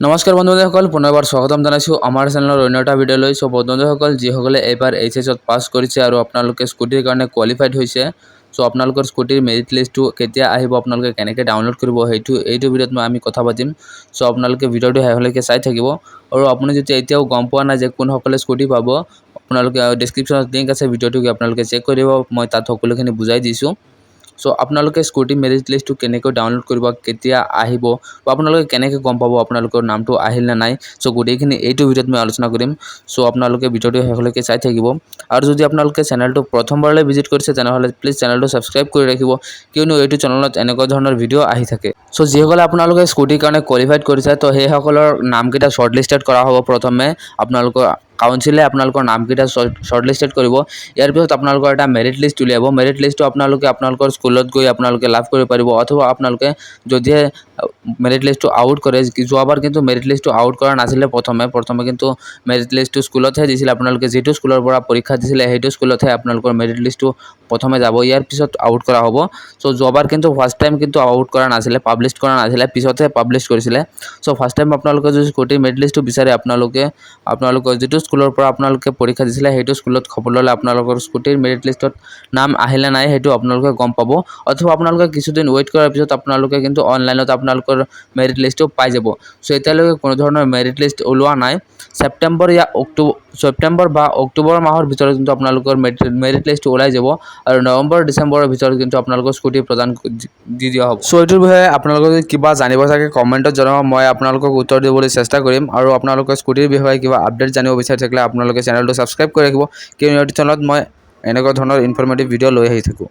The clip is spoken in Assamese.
নমস্কাৰ বন্ধুসকল, পুনৰবাৰ স্বাগতম জনাইছোঁ আমাৰ চেনেলৰ অন্য এটা ভিডিঅ'লৈ। চ' বন্ধুসকল, যিসকলে এইবাৰ এইচএছত পাছ কৰিছে আৰু আপোনালোকে স্কুটিৰ কাৰণে কোৱালিফাইড হৈছে, চ' আপোনালোকৰ স্কুটিৰ মেৰিট লিষ্টটো কেতিয়া আহিব, আপোনালোকে কেনেকৈ ডাউনলোড কৰিব, সেইটো এইটো ভিডিঅ'ত মই আমি কথা পাতিম। চ' আপোনালোকে ভিডিঅ'টো শেষলৈকে চাই থাকিব। আৰু আপুনি যদি এতিয়াও গম পোৱা নাই যে কোনসকলে স্কুটি পাব, আপোনালোকে ডিছক্ৰিপশ্যনত লিংক আছে, ভিডিঅ'টো আপোনালোকে চেক কৰিব, মই তাত সকলোখিনি বুজাই দিছোঁ। চ' আপোনালোকে স্কুটি মেৰিট লিষ্টটো কেনেকৈ ডাউনলোড কৰিব, কেতিয়া আহিব বা আপোনালোকে কেনেকৈ গম পাব আপোনালোকৰ নামটো আহিল নে নাই, চ' গোটেইখিনি এইটো ভিডিঅ'ত মই আলোচনা কৰিম। চ' আপোনালোকে ভিডিঅ'টো শেষলৈকে চাই থাকিব। আৰু যদি আপোনালোকে চেনেলটো প্ৰথমবাৰলৈ ভিজিট কৰিছে, তেনেহ'লে প্লিজ চেনেলটো ছাবস্ক্ৰাইব কৰি ৰাখিব, কিয়নো এইটো চেনেলত এনেকুৱা ধৰণৰ ভিডিঅ' আহি থাকে। চ' যিসকলে আপোনালোকে স্কুটিৰ কাৰণে কোৱালিফাইড কৰিছে, তো সেইসকলৰ নামকেইটা শ্বৰ্ট লিষ্টেড কৰা হ'ব। প্ৰথমে আপোনালোকৰ কাউন্সিলে আপোনালোকৰ নামকেইটা শ্বৰ্ট লিষ্টেড কৰিব। ইয়াৰ পিছত আপোনালোকৰ এটা মেৰিট লিষ্ট উলিয়াব। মেৰিট লিষ্টটো আপোনালোকে আপোনালোকৰ স্কুলত গৈ আপোনালোকে লাভ কৰিব পাৰিব। অথবা আপোনালোকে যদিহে মেৰিট লিষ্টটো আউট কৰে, যোৱাবাৰ কিন্তু মেৰিট লিষ্টটো আউট কৰা নাছিলে প্ৰথমে। প্ৰথমে কিন্তু মেৰিট লিষ্টটো স্কুলতহে দিছিলে। আপোনালোকে যিটো স্কুলৰ পৰা পৰীক্ষা দিছিলে, সেইটো স্কুলতহে আপোনালোকৰ মেৰিট লিষ্টটো প্ৰথমে যাব, ইয়াৰ পিছত আউট কৰা হ'ব। চ' যোৱাবাৰ কিন্তু ফাৰ্ষ্ট টাইম কিন্তু আউট কৰা নাছিলে, পাব্লিছ কৰা নাছিলে, পিছতহে পাব্লিছ কৰিছিলে। চ' ফাৰ্ষ্ট টাইম আপোনালোকে যদি স্কুটিৰ মেৰিট লিষ্টটো বিচাৰে, আপোনালোকে আপোনালোকৰ যিটো স্কুলৰ পৰা আপোনালোকে পৰীক্ষা দিছিলে, সেইটো স্কুলত খবৰ ল'লে আপোনালোকৰ স্কুটিৰ মেৰিট লিষ্টত নাম আহিলে নাই, সেইটো আপোনালোকে গম পাব। অথবা আপোনালোকে কিছুদিন ৱেইট কৰাৰ পিছত আপোনালোকে কিন্তু অনলাইনত আপোনালোকৰ মেৰিট লিষ্টটো পাই যাব। চ' এতিয়ালৈকে কোনো ধৰণৰ মেৰিট লিষ্ট ওলোৱা নাই। ছেপ্টেম্বৰ ইয়া অক্টোবৰ, ছেপ্টেম্বৰ বা অক্টোবৰ মাহৰ ভিতৰত কিন্তু আপোনালোকৰ মেৰিট লিষ্টটো ওলাই যাব আৰু নৱেম্বৰ ডিচেম্বৰৰ ভিতৰত কিন্তু আপোনালোকৰ স্কুটি প্ৰদান দি দিয়া হ'ব। চ' এইটোৰ বিষয়ে আপোনালোকৰ যদি কিবা জানিব থাকে, কমেণ্টত জনাব, মই আপোনালোকক উত্তৰ দিবলৈ চেষ্টা কৰিম। আৰু আপোনালোকে স্কুটিৰ বিষয়ে কিবা আপডেট জানিব বিচাৰি থাকিলে আপোনালোকে চেনেলটো ছাবস্ক্ৰাইব কৰি ৰাখিব, কিয়নো এইটো চেনেলত মই এনেকুৱা ধৰণৰ ইনফৰ্মেটিভ ভিডিঅ' লৈ আহি থাকোঁ।